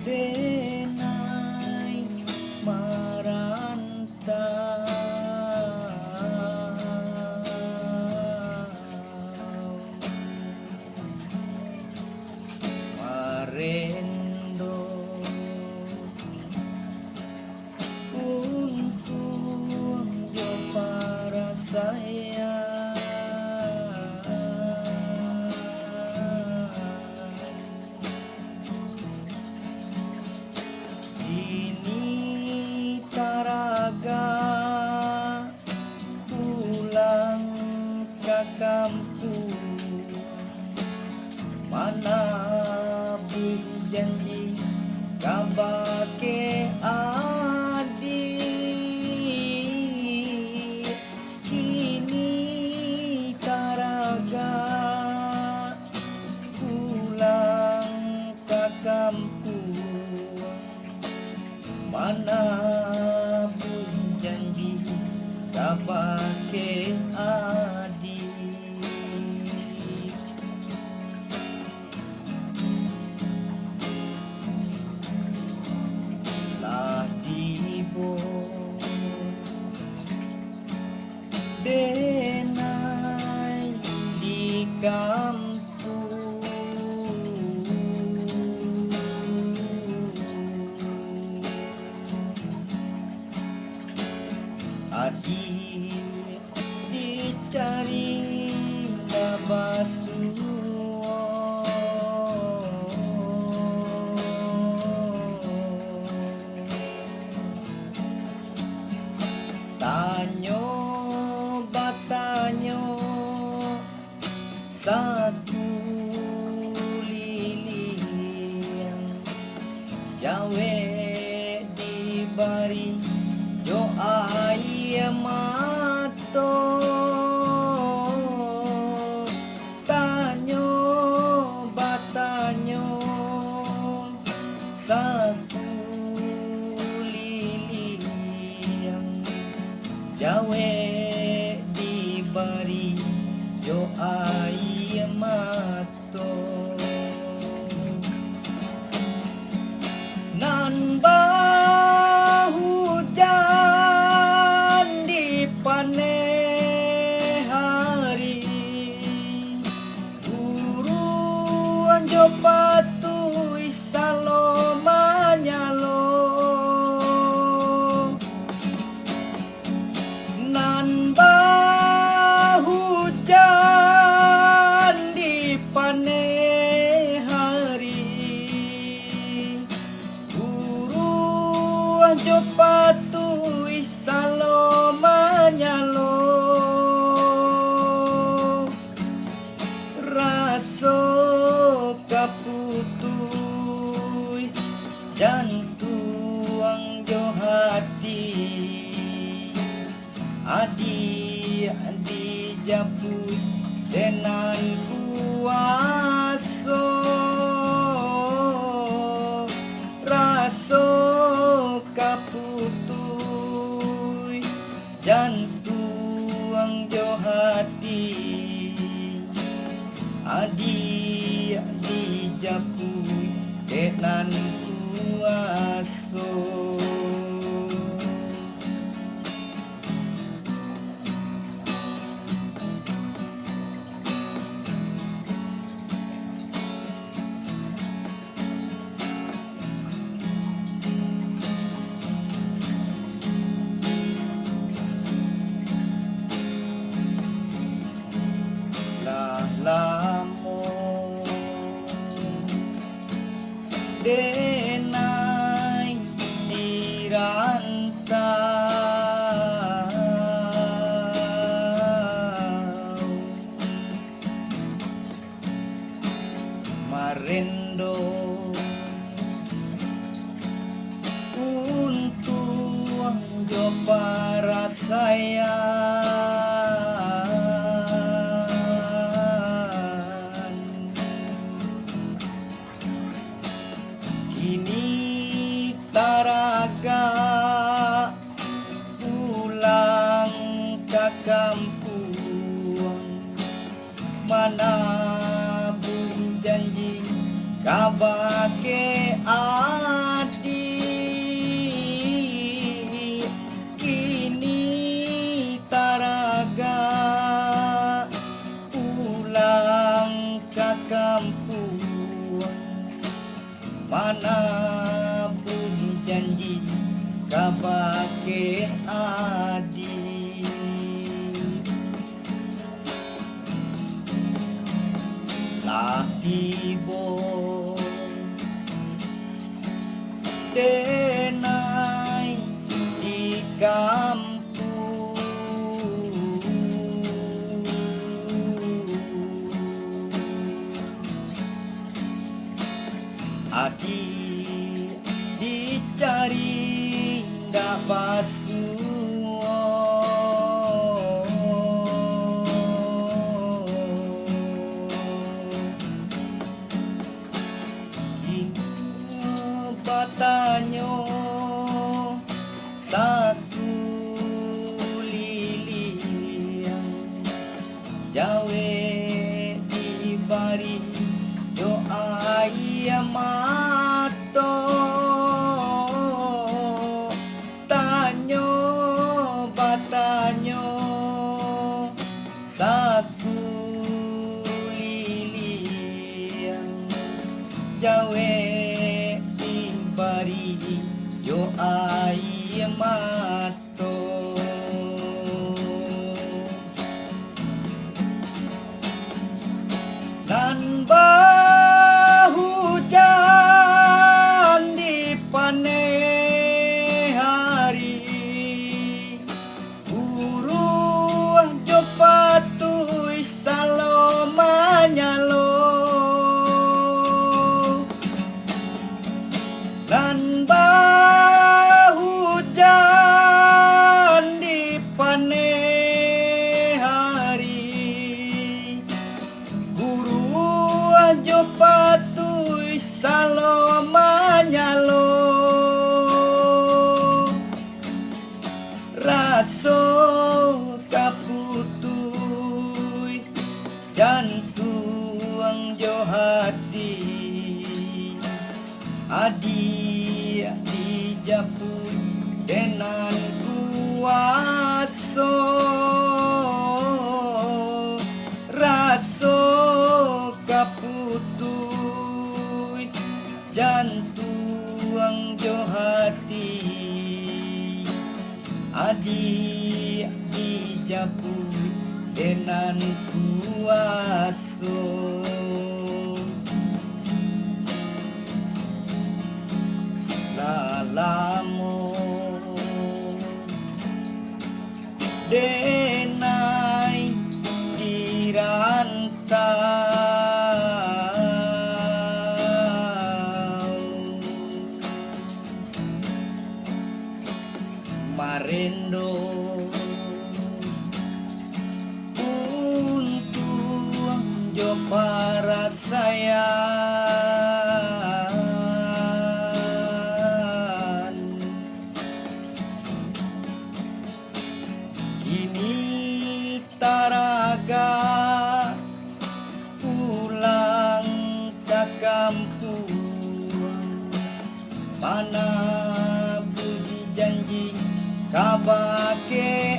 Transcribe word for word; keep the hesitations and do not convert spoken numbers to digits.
Denai marantau, marendo untuang jo parasaian. Kini taragak pulang ka kampuang, manabuih janji kabake adik. Kini taragak pulang ka kampuang, manabuih janji kabake adik. Lah tibo denai di kampuang. Adik dicari babasuo. Tanyo batanyo sakuliliang, jawek dibari jo aia mato. Tanyo batanyo sakuliliang, jawek dibari jo aia mato. Nan bahujan di paneh hari, buruang jo patuih salo manyalo. Nan bahujan di paneh hari, buruang jo patuih salo manyalo. Raso ka putuih jantuang jo hati, adiak dijapuik dek nan kuaso. Raso ka putuih jantuang jo hati, adiak dijapuik dek nan kuaso. Lah lamo denai di rantau, marendo untuang jo parasaian. Kini taragak pulang ka kampuang, manabuih janji kabake manabuih janji kabake adi. Lah tibo denai di kampuang. Adi dicari ndak basuo. Inyo batanyo sakuliliang, jawek dibari jo aia mato. Tanyo batanyo sakuliliang, jawek dibari jo aia mato. Nan bahujan di paneh ari, buruah jo patuih salo manyalo. Nan bahujan di paneh ari, buruah jo patuih salo manyalo. Raso ka putuih jantuang jo hati, adiak dijapuik dek nan kuaso. Raso ka putuih jantuang jo hati, adiak dijapuik dek nan kuaso. Lah lamo denai di rantau, marendo untuang jo parasaian. Kini taragak pulang ka kampuang, manabuih janji kabake